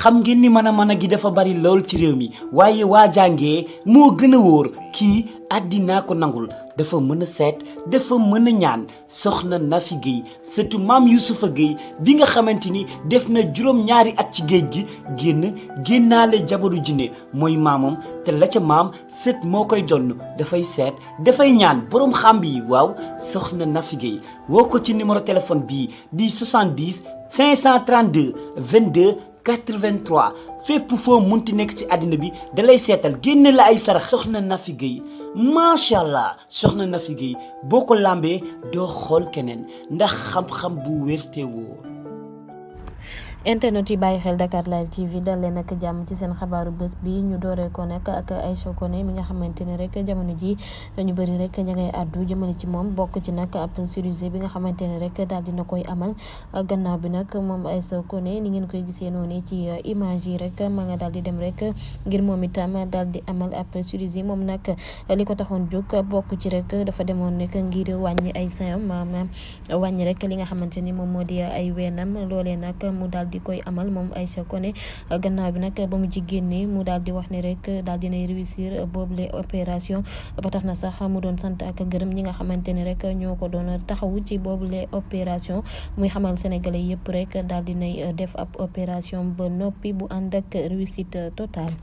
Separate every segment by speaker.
Speaker 1: xam ngeen ni mën a gi dafa bari lool ci réew mi waaye waa jàngee moo gën a wóor kii àddinaa ko nangul dafa mën a seet dafa mën a ñaan soxna Nafi Guèye surtout maam Youssoufa Guèye bi nga xamante ni def na juróom-ñaari at ci géej gi génnaale jabaru jinne mooy maamam te la ca maam sët moo koy donn dafay seet dafay ñaan boroom xàmb yi waaw soxna Nafi Guèye woo ko ci numéro téléphone bii di 70 532 22 83 fépp foo munti nekk ci àddina bi dalay seetal génne la ay sarax soxna Nafi Guèye macha allah soxna Nafi Guèye boo ko làmbee doo xool keneen ndax xam-xam bu wér te wóor.
Speaker 2: internet yi bàyyi xel Dakar Live TV dal leen ak jàmm ci seen xabaaru bés bi ñu dooree ko nag ak Aïcha Koné mi nga xamante ne rek jamono ji ñu bëri rek ña ngay àddu jëmale ci moom bokk ci nag ab cerisier bi nga xamante ne rek daal dina koy amal gannaaw bi nag moom Aïcha Koné ni ngeen koy gisee noonu ci image yi rek ma nga daal di dem rek ngir moom itam daal di amal ab cerisier moom nag li ko taxoon jóg bokk ci rek dafa demoon rek ngir wàññi ay sayam maanaam wàññi rek li nga xamante ni moom moo di ay weenam loolee nag mu daal di koy amal moom Aïcha Koné gannaaw bi nag ba mu ci génnee mu daal di wax ne rek daal dinay réussir boobule opération ba tax na sax mu doon sant ak gërëm ñi nga xamante ne rek ñoo ko doon taxawu ci boobule opération muy xamal sénégalais yëpp rek daal dinay def ab opération ba noppi bu ànd ak réussite totale.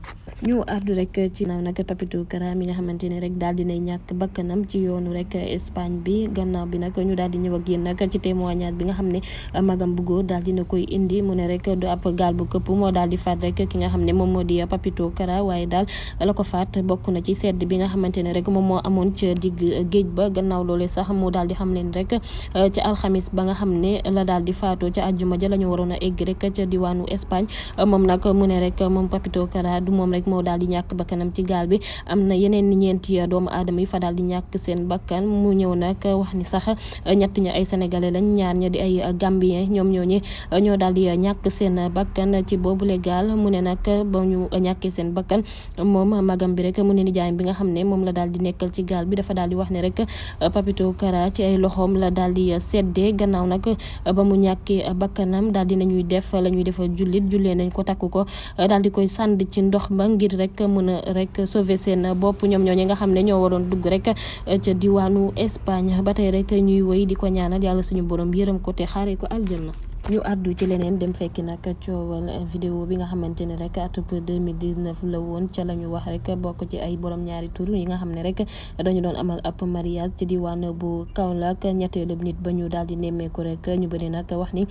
Speaker 2: ñu àddu rek ci naaw nag Papito Kara mi nga xamante ne rek daal dinay ñàkk bakkanam ci yoonu rek Espagne bi gannaaw bi nag ñu daal di ñëw ak yéen nag ci témoignage bi nga xam ne magam bu góor daal dina koy indi mu ne rek du ab gaal bu këpp moo daal di faat rek ki nga xam ne moom moo di Papito Kara waaye daal la ko faat bokk na ci sedd bi nga xamante ne rek moom moo amoon ca digg géej ba gannaaw loole sax mu daal di xam leen rek ca alxamis ba nga xam ne la daal di faatoo ca àjjuma ja la ñu waroon a egg rek ca diwaanu Espagne moom nag mu ne rek moom Papito Kara du moom rek moo daal di ñàkk bakkanam ci gaal bi am na yeneen ñeenti doomu aadama yi fa daal di ñàkk seen bakkan mu ñëw nag wax ni sax ñett ña ay sénégalais lañ ñaar ña di ay gambien ñoom ñoo daal di ñàkk seen bakkan ci boobu légal mu ne nag ba ñu ñàkkee seen bakkan moom magam bi rek mu ne nijaayam bi nga xam ne moom la daal di nekkal ci gaal bi dafa daal di wax ne rek Papito Kara ci ay loxoom la daal di seddee gannaaw nag ba mu ñàkkee bakkanam daal di nañuy def la ñuy defal jullee nañ ko takk ko daal di koy sànd ci ndox ba ngir rek mën a rek sauver seen bopp ñoom ñooñu nga xam ne ñoo waroon dugg rek ca diwaanu Espagne ba tey rek ñuy woy di ko ñaanal yàlla suñu borom yërëm ko te xaaree ko aljanna. ñu àddu ci leneen dem fekki nag coowal vidéo bi nga xamante ne rek atub 2019 la woon ca la ñu wax rek bokk ci ay borom ñaari tur yi nga xam ne rek dañu doon amal ab mariage ci diwaan bu Kaolack ñetteelu nit ba ñu daal di nemmeeku rek ñu bëri nag wax ni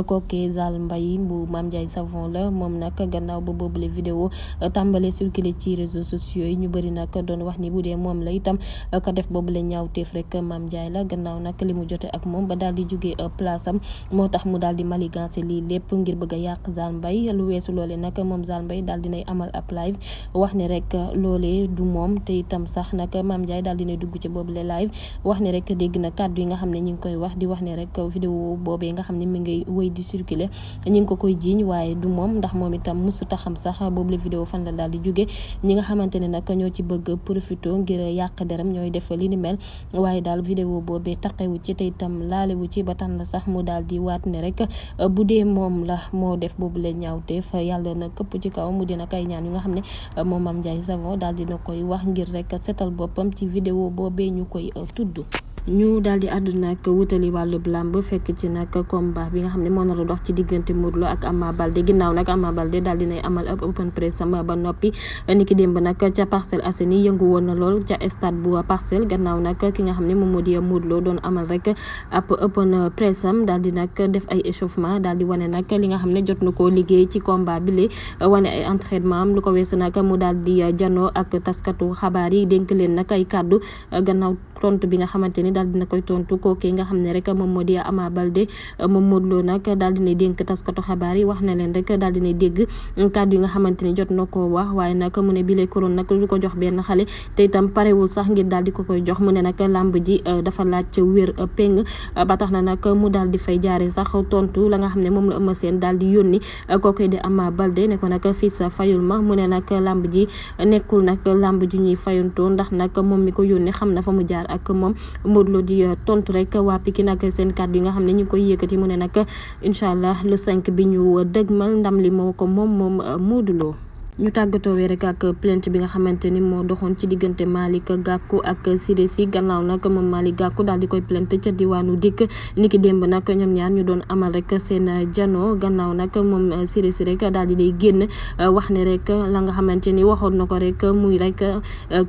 Speaker 2: kooke Zal Mbaye bu Mame Ndiaye Savon la moom nag gannaaw ba boobule vidéo tàmbale circulé ci réseaux sociaux yi ñu bëri nag doon wax ni bu dee moom la itam ka def boobule ñaawteef rek Mame Ndiaye la gannaaw nag li mu jote ak moom ba daal di jógee place am moo tax mu daal di maligancé lii lépp ngir bëgg a yàq Zal Mbaye lu weesu loole nag moom Zal Mbaye daal dinay amal ab live wax ne rek loolee du moom te itam sax nag Mame Ndiaye daal dinay dugg ci boobule live wax ne rek dégg na kàddu yi nga xam ne ñi ngi koy wax di wax ne rek vidéo boobee nga xam ne mi ngay wéy di circuler ñi ngi ko koy jiiñ waaye du moom ndax moom itam musuta xam sax boobule vidéo fan la daal di jóge ñi nga xamante ne nag ñoo ci bëgg profito ngir yàq deram ñooy def li ni mel waaye daal vidéo boobee taqewu ci te itam laalewu ci ba tax na sax mu daal di waat ne rek bu dee moom la moo def boobu leen ñaawteef yàlla na këpp ci kaw mu dina kay ñaan yu nga xam ne moom Mame Ndiaye Savon daal dina koy wax ngir rek setal boppam ci vidéo boobee ñu koy tudd. ñu daal di àddu nag wutali wàllub làmb fekk ci nag combat bi nga xam ne moo nar a dox ci diggante Modou Lo ak Ama Baldé ginnaaw nag Ama Baldé daal dinay amal ab open press am ba noppi niki démb nag ca Parcelles Assainies yëngu woon na lool ca stade bu Parcelles gannaaw nag ki nga xam ne moom moo di Modou Lo doon amal rek ab open press am daal di nag def ay échauffement daal di wane nag li nga xam ne jot na koo liggéey ci combat bi wane ay entraînement am lu ko weesu nag mu daal di janoo ak taskatu xabaar yi dénk leen nag ay kàddu gannaaw tontu bi nga xamante ni daal dina koy tontu kooke nga xam ne rek moom moo di Ama Baldé moom Modou Lo nag daal dina dénk taskatu xabaar yi wax na leen rek daal dina dégg kàddu yi nga xamante ni jot na koo wax waaye nag mu ne bile couronne nag lu ko jox benn xale te itam parewul sax ngir daal di ko koy jox mu ne nag làmb ji dafa laaj wér péng ba tax na nag mu daal di fay jaare sax tontu la nga xam ne moom la Eumeu Sène daal di yónni kooke di Ama Baldé ne ko nag fii sa fayul ma mu ne nag làmb ji nekkul nag làmb ju ñuy fayuntoo ndax nag moom mi ko yónni xam na fa mu jaar ak moom Modou Lo di tontu rek waa Pikine ak seen kàddu yi nga xam ne ñu ngi koy yëkkati mu ne nag incha allah le 5 bi ñu dëgmal ndam li moo ko moom Modou Lo. ñu tàggatoo wee rek ak plainte bi nga xamante ni moo doxoon ci diggante Malick Gakou ak Siré Sy gannaaw nag moom Malick Gakou daal di koy plainte ca diwaanu dikk niki démb nag ñoom ñaar ñu doon amal rek seen jano gannaaw nag moom Siré Sy rek daal di day génn wax ne rek la nga xamante ni waxoon na ko rek muy rek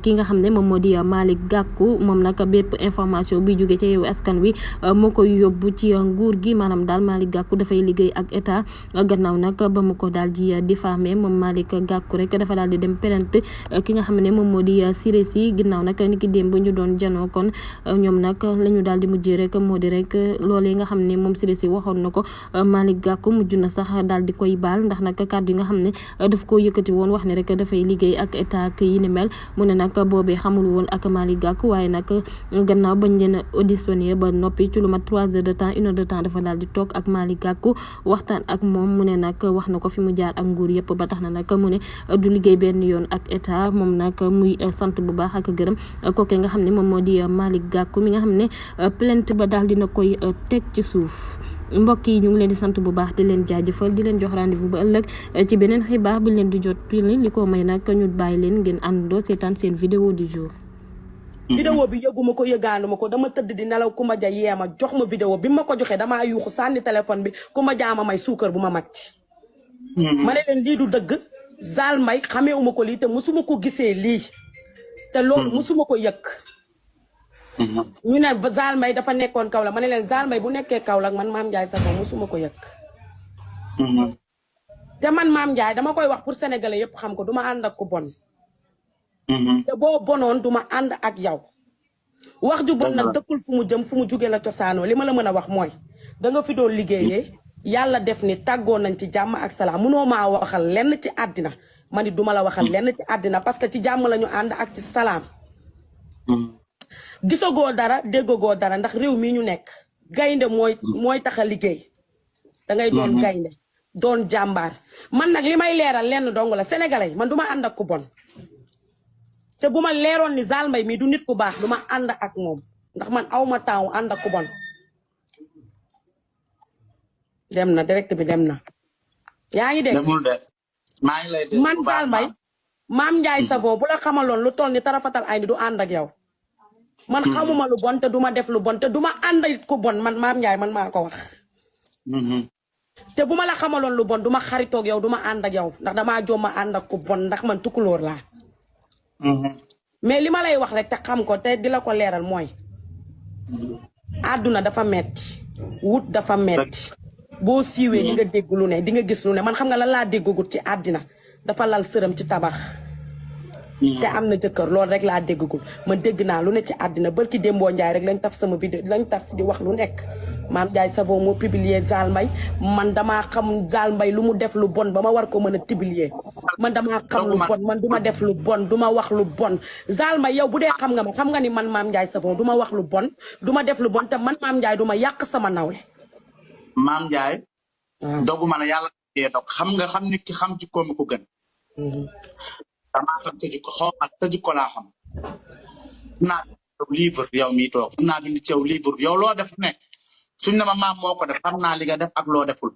Speaker 2: ki nga xam ne moom moo di Malick Gakou moom nag bépp information bi jóge ci Yewwi Askan Wi moo koy yóbbu ci nguur gi maanaam daal Malick Gakou dafay liggéey ak état gannaaw nag ba mu ko daal di diffamé moom Malick Gakou rek dafa daal di dem plainte ki nga xam ne moom moo di Siré Sy ginnaaw nag ni ki démb ñu doon janoo kon ñoom nag la ñu daal di mujjee rek moo di rek loolee nga xam ne moom Siré Sy waxoon na ko Malick Gakou mujj na sax daal di koy baal ndax nag kàddu yi nga xam ne daf koo yëkkati woon wax ne rek dafay liggéey ak état ak yi ni mel mu ne nag boobee xamul woon ak Malick Gakou waaye nag gannaaw bañ leen auditionné ba noppi ci lu mat 3 heures de temps 1 heure de temps dafa daal di toog ak Malick Gakou waxtaan ak moom mu ne nag wax na ko fi mu jaar ak nguur yëpp ba tax na nag mu ne du liggéey benn yoon ak état moom nag muy sant bu baax ak gërëm kooke nga xam ne moom moo di Malick Gakou mi nga xam ne plainte ba daal dina koy teg ci suuf. mbokk yi ñu ngi leen di sant bu baax di leen jaajëfal di leen jox rendez-vous ba ëllëg ci beneen xibaar bu leen di jot li ko may nag ñu bàyyi leen ngeen àndandoo seetaan seen vidéo du jour.
Speaker 3: vidéo bi yëguma ko yëgaanuma ko dama tëdd di nelaw Kumba Ja yeema jox ma vidéo bi ma ko joxee damaa yuuxu sànni téléphone bi Kumba Ja ma may suukar bu ma màcc. ma ne leen lii du dëgg Zal Mbaye xameewuma ko lii te musuma ko gisee lii te loolu musuma ko yëg. ñu ne Zal Mbaye dafa nekkoon Kaolack ma ne leen Zal Mbaye bu nekkee Kaolack man Mame Ndiaye Savon musuma ko yëg. te man Mame Ndiaye dama koy wax pour sénégalais yëpp xam ko duma ànd ak ku bon. te boo bonoon duma ànd ak yow. wax ju bon nag dëkkul fu mu jëm fu mu jugee la cosaanoo li ma la mën a wax mooy da nga fi doon liggéeyee yàlla def ni tàggoo nañ ci jàmm ak salaam munoo maa waxal lenn ci àddina ma ni duma la waxal lenn ci àddina parce que ci jàmm la ñu ànd ak ci salaam. gisagoo dara déggagoo dara ndax réew mi ñu nekk gaynde mooy tax a liggéey da ngay doon gaynde doon jàmbaar man nag li may leeral lenn dong la sénégalais man duma ànd ak ku bon te bu ma leeroon ni Zal Mbaye mi du nit ku baax duma ànd ak moom ndax man awma temps ànd ak ku bon. dem na direct bi dem na yaa ngi dégg man Zal Mbaye Mame Ndiaye Savon bu la xamaloon lu toll ni tarafatal ay ni du ànd ak yow. man xamuma lu bon te duma def lu bon te duma ànd ak ku bon man Mame Ndiaye man maa ko wax. te bu ma la xamaloon lu bon duma xaritoog yow duma ànd ak yow ndax damaa jomma ànd ak ku bon ndax man tukulóor laa. mais li ma lay wax rek te xam ko te di la ko leeral mooy. àdduna dafa metti wut dafa metti boo siiwee di nga dégg lu ne di nga gis lu ne man xam nga lan laa déggagut ci àddina dafa lal sërëm ci tabax. te am na jëkkër loolu rek laa déggagul man dégg naa lu ne ci àddina barki Dembo Ndiaye rek lañ taf sama vidéo lañ taf di wax lu nekk Mame Ndiaye Savon moo publier Zal Mbaye man damaa xam Zal Mbaye lu mu def lu bon ba ma war ko mën a publier man damaa xam lu bon man duma def lu bon duma wax lu bon Zal Mbaye yow bu dee xam nga ma xam nga ni man Mame Ndiaye Savon duma wax lu bon duma def lu bon te man Mame Ndiaye duma yàq sama nawle.
Speaker 4: Mame Ndiaye. dogu ma ne yàlla dog xam nga xam nit ki xam ci koom ko gën. damaa xam tëju ko xaw ma tëju ko laa xam. naa livre yow mii toog naa bind ci yow livre yow loo def nekk suñ ne ma maam moo ko def xam naa li nga def ak loo deful.